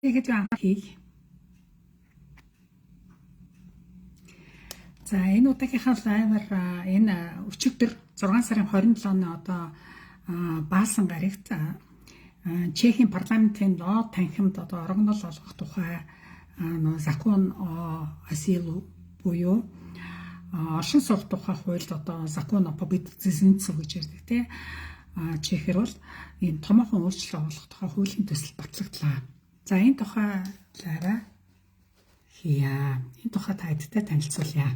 Тэгэхэд анхаарал хий. За, энэ удаагийнхаа live аар энэ өчигдөр 6 сарын 27-ны одоо Баасан гарагт Чехийн парламентын доод танхимд одоо орогнол олгох тухай нөө закон асилу буюу оршин суух тухай хуульд одоо закон о побыту гэж ярьдаг, тий. Чехээр бол энэ томоохон өөрчлөлт оруулах тухай хуулийн төсөл батлагдлаа. За, энэ тухай live аа хийя. Энэ тухай та хэдтэй танилцуулъя.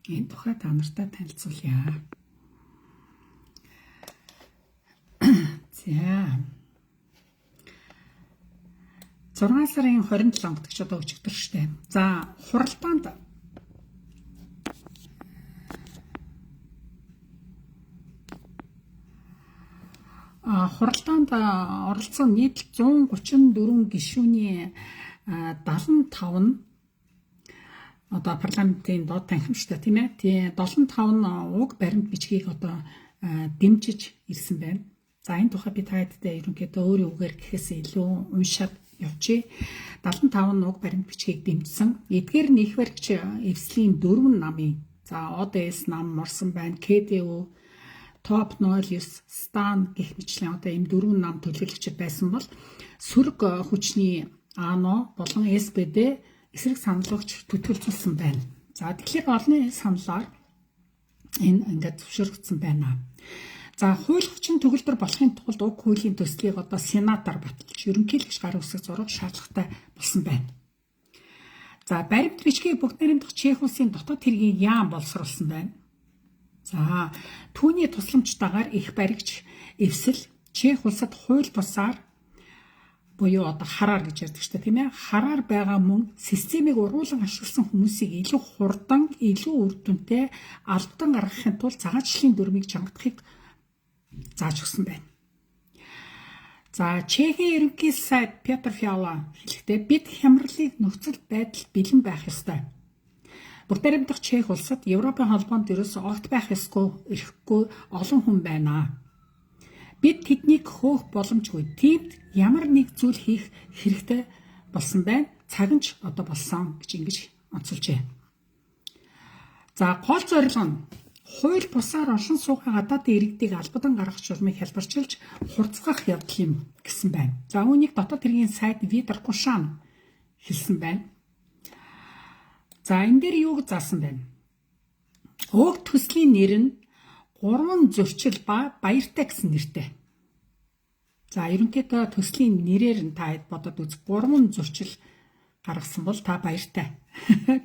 Энэ тухай та нартай танилцуулъя. За. 6 сарын 27-нд гэдэг ч одоо өчигдөр штэ. За, хуралдаанд оролцсон нийт 134 гишүүний 75 нь одоо парламентын доод танхимчтай, тийм ээ. Тий, 75 нь уг баримт бичгийг одоо дэмжиж ирсэн байна. За, энэ тухай би та хэдтэй ерөнхийдөө өөрийн үгээр гэхээс илүү уншаад явчихъя. 75 нь уг баримт бичгийг дэмжсэн. Эдгээр нь их баригч эвслийн 4 намын, за, ODS нам орсон байна. КДУ, Топ 09, Стан гэх мэтлэн одоо ийм 4 нам төлөөлөгчд байсан бол сөрөг хүчний АНО болон СПД эсрэг санал өгч төтөлзүүлсэн байна. За, тэгэхээр олонний саналаар энэ ингээд зөвшөөрөгдсөн байна. За, хууль хүчин төгөлдөр болохын тулд уг хуулийн төслийг одоо сенатор баталж, ерөнхийлөгч гар үсэг зурах шаардлагатай болсон байна. За, баримт бичгийг Бүгд Найрамдах Чех улсын дотоод хэргийн яам боловсруулсан байна. За, түүний тусламжтайгаар их баригч эвсэл Чех улсад хууль бусаар буюу одоо хараар гэж ярьдаг шүү дээ, тийм ээ. Хараар байгаа мөн системийг уруулан ашигласан хүмүүсийг илүү хурдан, илүү үр дүнтэй албадан гаргахын тулд цагаачлалын дүрмийг чангатахыг зааж өгсөн байна. За, Чехийн ерөнхий сайд Петр Фиала хэлэхдээ бид хямралыг нөхцөл байдал бэлэн байх ёстой. Бүгд Найрамдах Чех улсад Европын холбоонд ерөөсөө огт байх ёсгүй, эрхгүй олон хүн байна. Бид тэднийг хөөх боломжгүй. Тиймд ямар нэг зүйл хийх хэрэгтэй болсон байна. Цаг нь ч одоо болсон гэж ингэж онцолжээ. За, гол зорилго нь хууль бусаар оршин суугаа гадаадын иргэдийг албадан гаргах журмыг хялбарчилж хурцгах явдал юм гэсэн байна. За, үүнийг дотоод хэргийн сайд Витер Кушан хэлсэн байна. За, энэ дээр юуг заасан байна? Уг төслийн нэр нь гурван зөрчил ба баяртай гэсэн нэртэй. За, ерөнхийдөө төслийн нэрээр нь та хэд бодоод үз, гурван зөрчил гаргасан бол та баяртай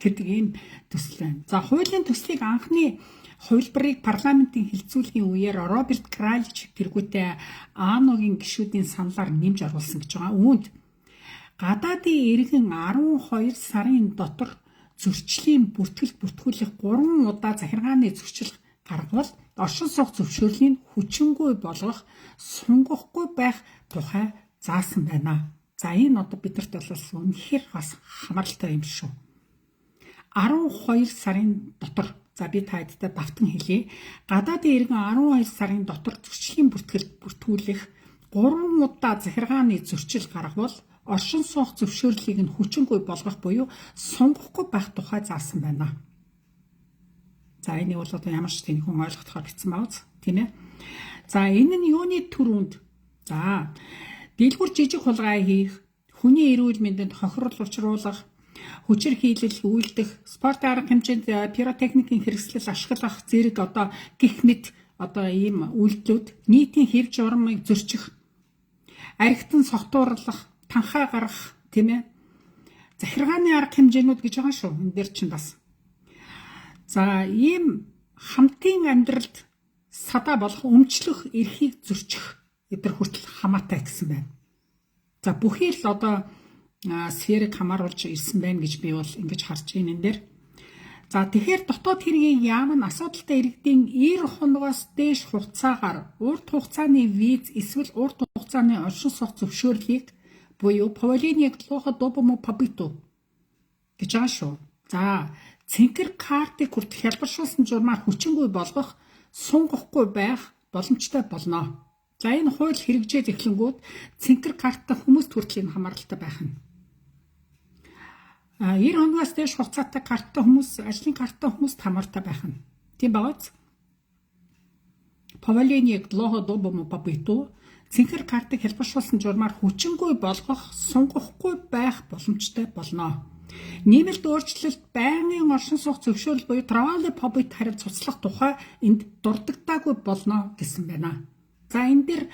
гэдэг ийм төсөл байна. За, хуулийн төслийг анхны хувилбарыг парламентын хэлэлцүүлгийн үеэр Роберт Кралич тэргүүтээ АНО-гийн гишүүдийн саналаар нэмж оруулсан гэж байгаа. Үүнд гадаадын иргэн 12 сарын дотор зөрчлийн бүртгэл бүртгүүлэх 3 удаа захиргааны зөрчил гаргавал оршин суух зөвшөөрлийг хүчингүй болгох, сунгахгүй байх тухай заасан байна. За, энэ одоо бидэрт бол үнэхээр бас хамааралтай юм шүү. 12 сарын дотор, за, би та хэдтэй давтан хэлье. Гадаадын иргэн 12 сарын дотор зөрчлийн бүртгэл бүртгүүлэх 3 удаа захиргааны зөрчил гаргавал оршин суух зөвшөөрлийг нь хүчингүй болгох буюу сунгахгүй байх тухай заасан байна. За, энийг бол одоо ямар ч тийм хүн ойлгохоор хэцүү байгаа, тийм ээ. За, энэ нь юуны түрүүнд, за, дэлгүр жижиг хулгай хийх, хүний эрүүл мэндэд хохирол учруулах, хүчир хийлэл үйлдэх, спорт арга хэмжээнд пиротехникийн хэрэгслэл ашиглах зэрэг одоо гих мэт одоо ийм үйлдэлүүд, нийтийн хэв журмыг зөрчих, архитан согтуурлах, танхаа гаргах, тийм ээ. Захиргааны арга хэмжээнүүд гэж байгаа шүү. Энэ дээр чинь бас. За, ийм хамтын амьдралд садаа болох өмчлөх эрхийг зөрчих эдэр хүртэл хамаатай гэсэн байна. За, бүхий л одоо сферыг хамааруулж ирсэн байна гэж би бол ингэж харж байна энэ дээр. За, тэгэхээр дотоод хэргийн яам нь асуудалтай иргэдийн 90 хоногоос дээш хугацаагаар урт хугацааны виз эсвэл урт хугацааны оршин суух зөвшөөрлийг буюу повеление глухо побыту гэж байгаа шүү. За, цэнхэр картыг хүртэл хялбаршуулсан журмаар хүчингүй болгох, сунгахгүй байх боломжтой болно. За энэ хууль хэрэгжээд эхлэнгүүд цэнхэр карттай хүмүүст хүртэл энэ хамааралтай байх нь. 90 хоногоос дээш хугацаатай карттай хүмүүс, ажлын карттай хүмүүст хамаартай байх нь. Тийм байгааз. Повеление к долгому побыту цэнхэр картыг хялбаршуулсан журмаар хүчингүй болгох, сунгахгүй байх боломжтой болно. Нэмэлт өөрчлөлт байнгын оршин суух зөвшөөрөл буюу тривалый побыт харив цуцлах тухай энд дурддагтаагүй болно гэсэн байна. За энэ дээр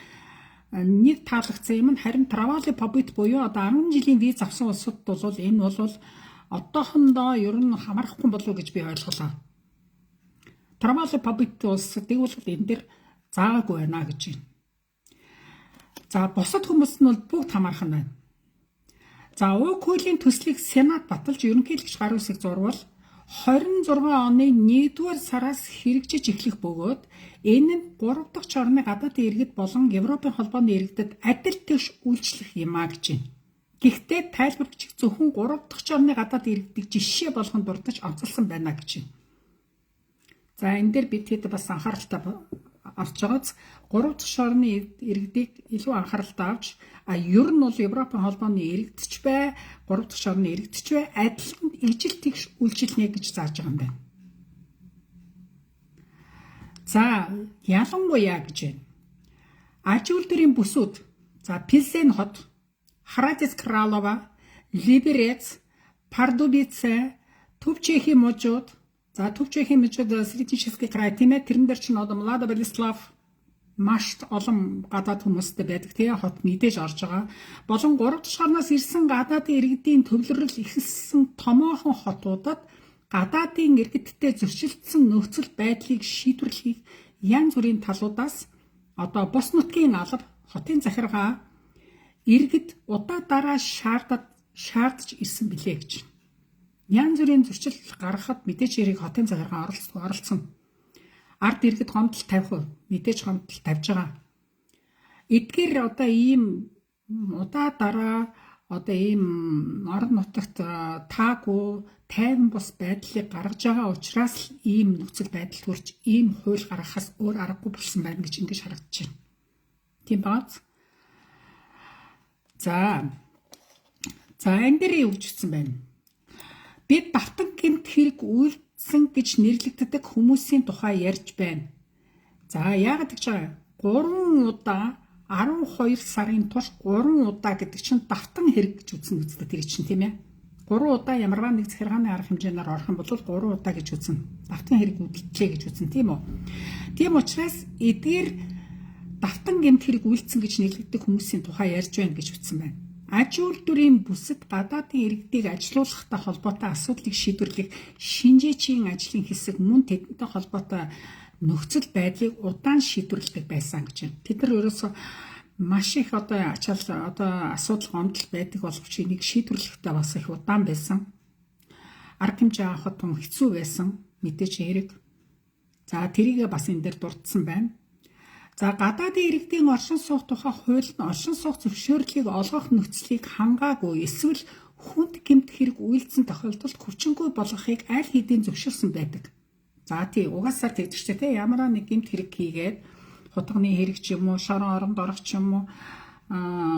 нэг таалагдсан юм нь харин тривалый побыт буюу одоо 10 жилийн виз авсан улсад бол энэ бол одоохондоо ер нь хамаарахгүй болов гэж би ойлголоо. Тривалый побыт улсуудыг бол энэ дээр заагаагүй байна гэж байна. За бусад хүмүүс нь бол бүгд хамаарах нь байна. За уг хуулийн төслийг Сенат баталж ерөнхийлөгч гар үсэг зурвал 26 оны 1-р сараас хэрэгжиж эхлэх бөгөөд энэ нь 3 дахь орны гадаадын иргэд болон Европын холбооны иргэдэд адил тэгш үйлчлэх юм а гэж байна. Гэхдээ тайлбарлагч зөвхөн 3 дахь орны гадаад иргэдийг жишээ болгон дурдаж онцолсон байна гэж байна. За энэ дээр бид хэд бас анхааралтай авч байгааз 3 дахь орны иргэдийг илүү анхааралтай авч ер нь бол Европын холбооны иргэдч бай, 3 дахь орны иргэдч бай адилхан ижил тэгш үйлчилнэ гэж зааж байгаа юм байна. За ялангуяа гэж байна. Аж үйлдвэрийн бүсүүд за Пилсен хот, Храдец Кралова, Либерец, Пардубице, Төв Чехийн мужууд. За Төв Чехийн мужууд Среднечешский край тийм ээ, тэрэн дээр чинь одоо Млада Болеслав маш олон гадаад хүмүүстэй байдаг тийм хот мэдээж орж байгаа. Болон 3 дахь орноос ирсэн гадаадын иргэдийн төвлөрөл эхэлсэн томоохон хотуудад гадаадын иргэдтэй зөрчилдсөн нөхцөл байдлыг шийдвэрлэхийг янз бүрийн талуудаас одоо бус нутгийн алба, хотын захиргаа, иргэд удаа дараа шаардж ирсэн билээ гэж. Янз бүрийн зөрчил гаргахад мэдээж хэрэг хотын захиргаа оролцсон. Ард иргэд гомдол тавих уу? Мэдээж гомдол тавьж байгаа. Эдгээр одоо ийм удаа дараа одоо ийм орон нутагт таагүй тайван бус байдлыг гаргаж байгаа учраас л ийм нөхцөл байдал төрж ийм хууль гаргахаас өөр аргагүй болсон байна гэж ингэж харагдаж байна. Тийм бааз. За. За энэ дээр юу гэж хэлсэн байна? Бид давтан гэмт хэрэг үйлдсэн гэж нэрлэгддэг хүмүүсийн тухай ярьж байна. За яагаад гэж байгаа? 3 удаа 12 сарын турш 3 удаа гэдэг чинь давтан хэрэг гэж үзнэ үстэй тэр чинь тийм ээ. 3 удаа ямарваа нэг захиргааны арга хэмжээнээр орох юм бол 3 удаа гэж үзнэ. Давтан хэрэг үйлдлээ гэж үзнэ тийм үү? Тийм учраас эдгээр давтан гэмт хэрэг үйлдсэн гэж нэрлэгддэг хүмүүсийн тухай ярьж байна гэж үздсэн байна. Аж үйлдвэрийн бүсэд гадаадын иргэдийг ажилуулахтай холбоотой асуудлыг шийдвэрлэх шинжээчийн ажлын хэсэг мөн тэдэнтэй холбоотой нөхцөл байдлыг удаан шийдвэрлэдэг байсан гэж байна. Тэд нар ерөөсөө маш их одоо ачаал одоо асуудал гомдол байдаг боловч энийг шийдвэрлэхдээ бас их удаан байсан. Арга хэмжээ авахд тун хэцүү байсан мэдээж хэрэг. За тэрийгээ бас энэ дээр дурдсан байна. За гадаадын иргэдийн оршин суух тухай хууль нь оршин суух зөвшөөрлийг олгох нөхцөлийг хангаагүй эсвэл хүнд гэмт хэрэг үйлдсэн тохиолдолд хүчингүй болгохыг аль хэдийн зөвшөөрсөн байдаг. За тий угаасаа тэгдэг ч тий ямар нэг гэмт хэрэг хийгээд хутганы хэрэг ч юм уу, шорон оронд орох ч юм уу,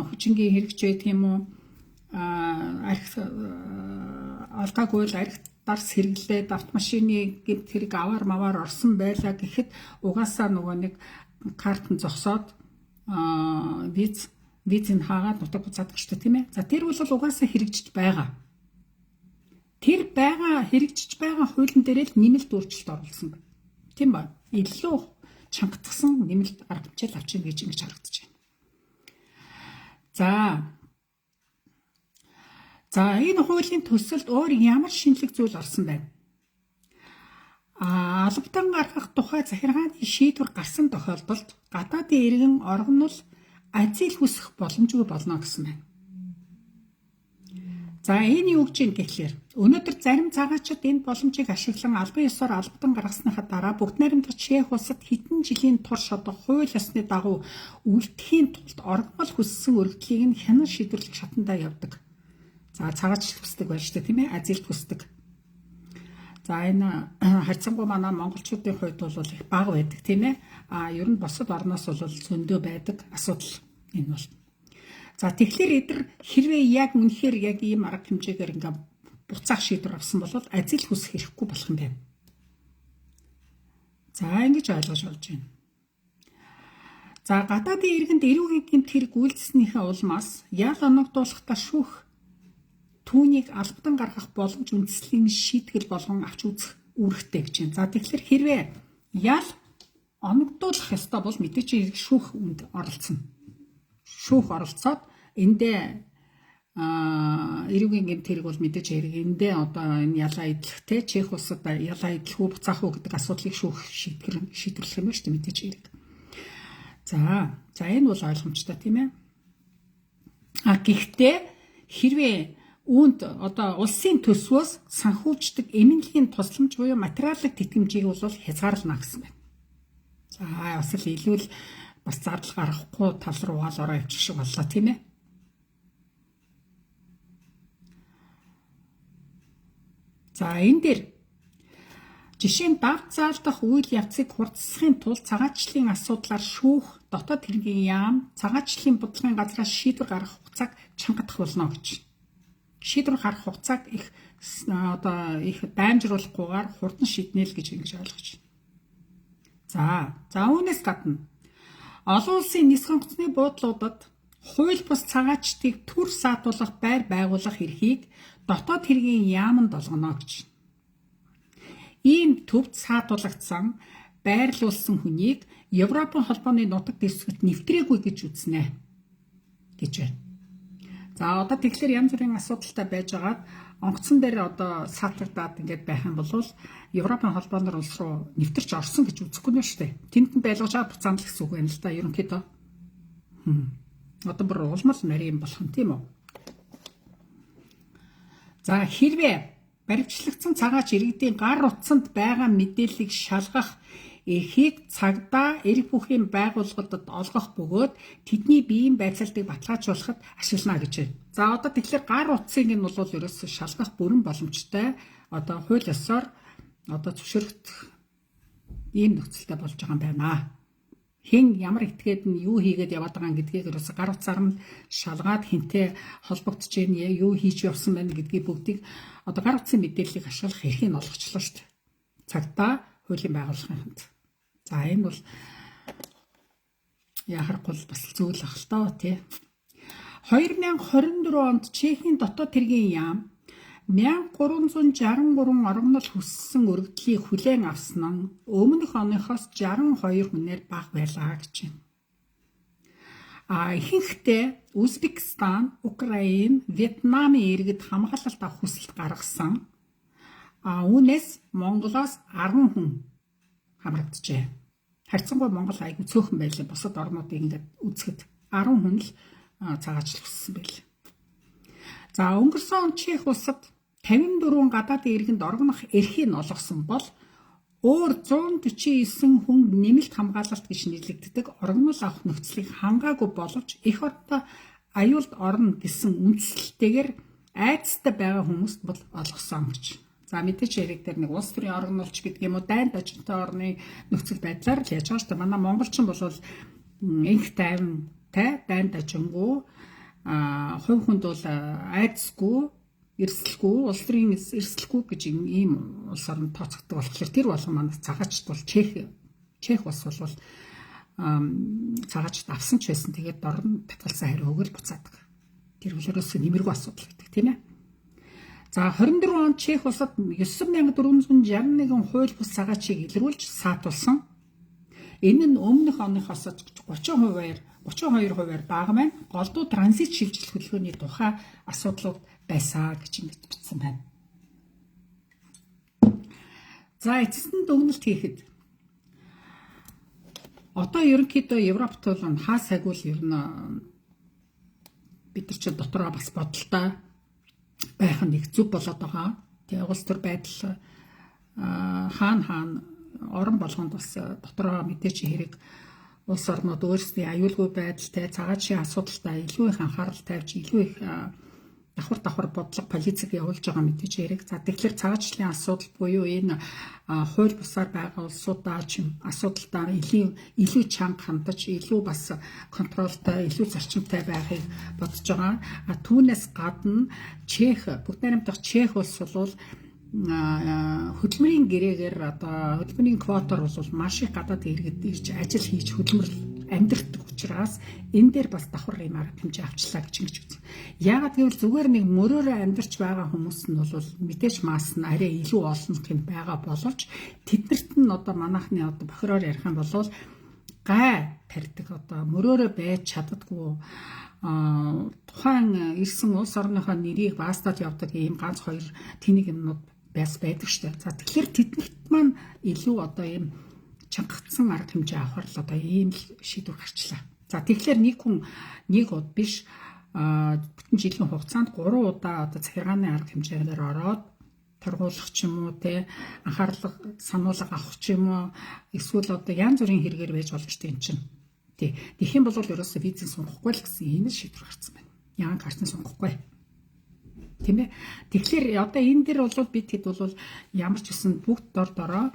хүчингийн хэрэг ч байдаг юм уу, арх алгаагүй л арх дарс хэрэглээд автомашины гэмт хэрэг аваар маваар орсон байлаа гэхэд угаасаа нөгөө нэг карт нь зогсоод визийг хаагаад нутаг буцаадаг шүү дээ тийм ээ. За тэр бол угаасаа хэрэгжиж байгаа. Тэр байгаа хэрэгжиж байгаа хуулийн дээр л нэмэлт өөрчлөлт оруулсан байна. Тийм ба. Илүү чангатгсан нэмэлт арга хэмжээл авч ийн гэж ингэж харагдаж байна. За энэ хуулийн төсөлд өөр ямар шинэлэг зүйл орсон байна? Албадан гаргах тухай захиргааны шийдвэр гарсан тохиолдолд гадаадын иргэн оргонол азил хүсэх боломжгүй болно гэсэн байна. За энэ юу гэж юм гэхлээр өнөөдөр зарим цагаачид энэ боломжийг ашиглан албан ёсоор албадан гаргасныхаа дараа бүгд найрамдах Чех улсад хэдэн жилийн турш одоо хууль ёсны дагуу үлдэхийн тулд оргомол хүссэн өргөдлийг нь хянан шийдвэрлэх шатандаа явдаг. За цагаачлал хүсдэг байж таа тийм ээ азилт хүсдэг. За энэ харьцангуй манай монголчуудын хувьд бол их бага байдаг, тийм ээ. А ер нь бусад орноос бол зөндөө байдаг асуудал энэ бол. За тэгэхээр эдгээр хэрвээ яг үнэхээр яг ийм арга хэмжээгээр ингээ буцаах шийдвэр авсан бол азил хүсэх хэрэггүй болох юм байна. За ингэж ойлгож болж байна. За гадаадын иргэнд эрүүгийн гэмт хэрэг үйлдэлснийхээ улмаас ял оногдуулахдаа шүүх түүнийг албадан гаргах боломж үндэслэлийн шийтгэл болгон авч үзэх үүрэгтэй гэж байна. За тэгэхээр хэрвээ ял оногдуулах ёстой бол мэдээч хэрэг шүүх үнд оролцоно. Шүүх оролцоод эндээ эрүүгийн гэмт хэрэг бол мэдээж хэрэг эндээ одоо энэ ялаа идэх те Чех улсад ялаа идэх үү буцаах уу гэдэг асуудлыг шүүх шийдвэрлэх юм байна шүү дээ мэдээж хэрэг. За энэ бол ойлгомжтой, тийм ээ. А гэхдээ хэрвээ үүнд одоо улсын төсвөөс санхүүждэг эмнэлгийн тусламж буюу материалын тэтгэмжийг бол хязгаарлана гэсэн байна. За бас л илүү л бас зардал гаргахгүй тал руугаа л ороо явчих шиг боллоо, тийм ээ. За энэ дээр жишээ нь давт заалдах үйл явцыг хурцсахын тулд цагаачлалын асуудлаар шүүх, дотоод хэргийн яам, цагаачлалын бодлогын газраас шийдвэр гаргах хугацааг чангадах болно гэж. Шийдвэр гаргах хугацааг их одоо их даймжруулахгүйгээр хурдан шийднэ л гэж ингэж ойлгож байна. За үүнээс гадна олон улсын нисэх онгоцны буудлуудад хууль бус цагаачдыг төр саатуулах байр байгуулах эрхийг дотоод хэргийн яаманд олгоно гэж. Ийм төвд саатуулагдсан байрлуулсан хүнийг Европын холбооны нутаг дэвсгэрт нэвтрээгүй гэж үзнэ гэж байна. За одоо тэгэхээр янз бүрийн асуудалтай байжгаад онгоцон дээр одоо саатагдаад ингээд байх юм бол Европын холбооноор улс руу нэвтэрч орсон гэж үзэхгүй нэ шүү дээ. Тэнд нь байлгаж буцаана л гэсэн үг байна л да ерөнхийдөө. Одоо бүр улмал нарийн болох юм, тийм үү? За хэрвээ баривчлагдсан цагаач иргэдийн гар утсанд байгаа мэдээллийг шалгах эрхийг цагдаа эрх бүхийн байгууллагуудад олгох бөгөөд тэдний биеийн байцаалтыг баталгаажуулахад ашиглана гэж байна. За одоо тэгэхээр гар утсыг нь бол ерөөсөө шалгах бүрэн боломжтой одоо хууль ёсоор одоо зөвшөөрөгдөх ийм нөхцөлтэй болж байгаа юм байна. Хэн ямар этгээд нь юу хийгээд яваад байгаа гэдгийг ерөөсөө гар утсаар нь шалгаад хэнтэй холбогдож гин юу хийж явсан байна гэдгийг бүгдийг одоо гар утсын мэдээллийг ашиглах эрхийг нь олгочлоо шүү дээ. Цагдаа хуулийн байгууллагынханд. За энэ бол яхахгүй бас зүйл ах л тоо тий. 2024 онд Чехийн дотоод хэргийн яам 1363 орогнол хүссэн өргөдлийг хүлээн авсан нь өмнөх оныхоос 62 хүнээр бага байлаа гэж байна. А ихэнхдээ Узбекистан, Украин, Вьетнамын иргэд хамгаалалт авах хүсэлт гаргасан. А үүнээс Монголоос 10 хүн хамрагджээ. Харьцангуй Монгол айгүй цөөхөн байлаа. Бусад орнуудыг ингээд үзэхэд 10 хүн л цагаачлал хүссэн байлаа. За өнгөрсөн он Чех улсад 54 гадаадын иргэнд оргонох эрхийг олгосон бол өөр 149 хүн нэмэлт хамгаалалт гэж нэрлэгддэг оргонол авах нөхцөлийг хангаагүй боловч эх орондоо аюулд орно гэсэн үндсэлтэйгээр айдастай байгаа хүмүүст бол олгосон гэж. За мэдээч яриг дээр нэг улс төрийн оргонолч гэдэг юм уу дайн дажинтай орны нөхцөл байдлаар л яаж байгаа шүү дээ. Манай монголчин бол энх тайвантай дайн дажингуу хувь хүнд бол айдасгүй эрсдэлгүй улс төрийн эрсдэлгүй гэж ийм улс орнд тооцогддог болохоор тэр болгон манай цагаачд бол Чех улс бол цагаачд авсан ч байсан тэгээд дор нь татгалзсан хариу өгөл буцаадаг. Тэр бол ерөөсөө нэмэргүй асуудал гэдэг тийм ээ. За 24 онд Чех улсад 9461 хууль бус цагаачийг илрүүлж саатуулсан. Энэ нь өмнөх оныхоос 30%-аар 32%-аар бага байна. Голдуу транзит шилжил хөдөлгөөний тухай асуудлууд байсан гэж ингэж бичсэн байна. За эцэст нь дүгнэлт хийхэд одоо ерөнхийдөө Европт бол хаа сайгүй л ер нь бид нар ч дотроо бас бодолтой байх нь их зүв болоод байгаа. Тэгээ улс төр байдал хаана орон болгонд бас дотроо мэдээч хэрэг улс орнууд өөрсдийн аюулгүй байдалтай цагаачийн асуудалтай илүү их анхаарал тавьж илүү их Давхар давхар бодлого политик явуулж байгаа мэдээж хэрэг. За, тэгэхээр цагаачлалын асуудал буюу энэ хууль бусаар байгаа улсуудаа ч асуудалдаа илүү чанга хандаж, илүү бас control той, илүү зарчимтай байхыг бодож байгаа. А түүнээс гадна Чех, бүгд найрамдах Чех улс бол хөдөлмөрийн гэрээгээр, одоо хөдөлмөрийн квотоор бол маш их гадаад иргэд ирж ажил хийж, хөдөлмөр амьдардаг учраас энэ дээр бас давхар юм арга хэмжээ авчлаа гэж ингэж үзсэн. Яагаад гэвэл зүгээр нэг мөрөөрөө амьдарч байгаа хүмүүс нь бол мэдээж масс нь арай илүү олон юм байгаа боловч тэднэрт нь одоо манайхны одоо бохироор ярих юм бол гай тарьдаг, одоо мөрөөрөө байж чаддаггүй, тухайн ирсэн улс орныхоо нэрийг баастаад явдаг ийм ганц хоёр тэнийг юмнууд бас байдаг штэ. За, тэгэхээр тэднэрт маань илүү одоо ийм чангагдсан арга хэмжээ авахар л одоо ийм л шийдвэр гарчлаа. За, тэгэхээр нэг хүн нэг уд биш, бүтэн жилийн хугацаанд 3 удаа одоо захиргааны арга хэмжээгээр ороод торгуулах ч юм уу, те, анхаарлага сануулга авах ч юм уу, эсвэл одоо янз бүрийн хэрэгээр байж болно шүү дээ энэ чинь. Тий. Тэгэх юм бол ерөөсөө визийг сунгахгүй л гэсэн ийм л шийдвэр гарсан байна. Яагаад картыг сунгахгүй? Тийм ээ. Тэгэхээр одоо энэ дэр бол бид хэд бол ямар ч гэсэн бүгд дор дороо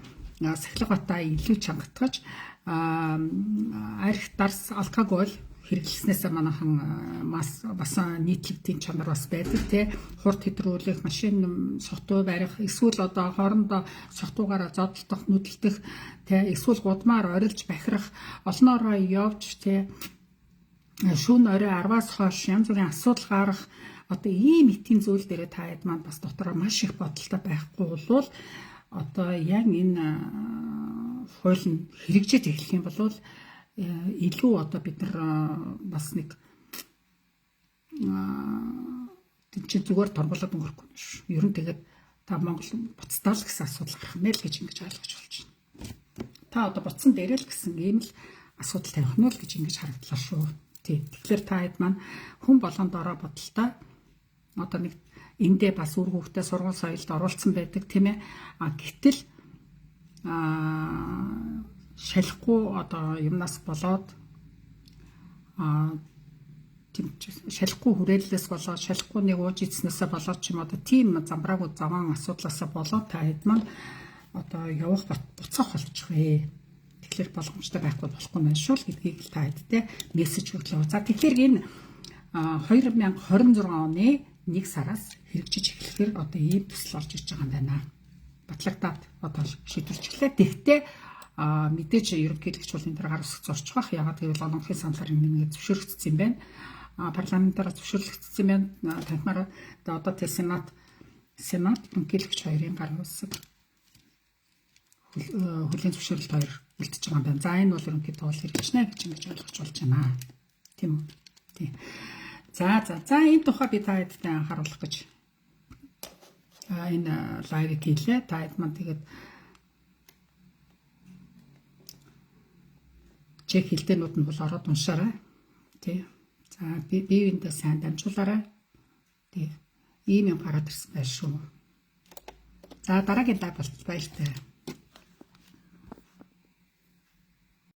сахилга батаа илүү чангатгаж, арх, дарс, алкоголь хэрэглэснээс манайхан мас бас нийтлэгдийн чанар бас байдаг, тий, хурд хэтрүүлэх, машин согтуу барих, эсвэл одоо хоорондоо согтуугаараа зодтолдох, нүдэлдэх, тий, эсвэл гудмаар орилж бахирах, олноороо явж, тий, шүүн орой 10-аас хойш янз бүрийн асуудал гарах, одоо ийм этийн зүйл дээрээ та хэд маань бас дотороо маш их бодолтой байхгүй болвол одоо яг энэ хууль нь хэрэгжиж эхлэх юм бол илүү одоо бид нар бас нэг тийм чи зүгээр торгуулаад өнгөрөхгүй шүү. Ер нь тэгээд та Монгол буцтаа л гэсэн асуудал гарах мэл гэж ингэж ойлгож болж байна. Та одоо буцсан дээрээ л гэсэн ийм л асуудал тавих нь л гэж ингэж харагдлаа шүү. Тий. Тэгэхээр та хэд маань хүн болгонд ороо бодолтой одоо нэг эндээ бас үр хүүхдээ сургууль соёлд оруулсан байдаг, тийм ээ. А гэтэл шалихгүй одоо юмнаас болоод, тийм шалихгүй хүрээллээс болоод, шалихгүй нэг ууж идснээсээ болоод ч юм, одоо тийм замбраагүй заван асуудлаасаа болоод та хэд маань одоо явах, буцах болчих вэ. Тэгэхээр боломжтой байхгүй болохгүй байна шүү л гэдгийг л та хэдтэй мессеж өглөө. За, тэгэхээр энэ 2026 оны 1 сараас хэрэгжиж эхлэхээр одоо ийм төсөл орж иж байгаа юм байна. Батлагдаад одоо шийдвэрчлээ. Тэгтээ мэдээж ерөнхийлөгч бол энэ дээр гар үсэх зорчих бах. Яагаад гэвэл олонхын саналаар энэ нэг зөвшөөрөгдсөн юм байна. Парламентаараа зөвшөөрлөгдсөн юм байна. Танхимаараа одоо тэ сенат, ерөнхийлөгч хоёрын гар үсэг, хүлээн зөвшөөрөлт хоёр үлдэж байгаа юм байна. За, энэ бол ерөнхийдөө бол хэрэгжинэ гэж ингэж ойлгож болж байна. Тийм үү? Тийм. За, энэ тухай би та хэдтэй анхааруулах гэж энэ live ыг хийлээ. Та хэд маань тэгээд чек хэлтээнүүд нь бол ороод уншаарай. Тий. За, би биеиндээ сайн дамжуулаарай. Тий. Ийм юм гараад ирсэн байх шүү. За, дараагийн live болтол баяртай.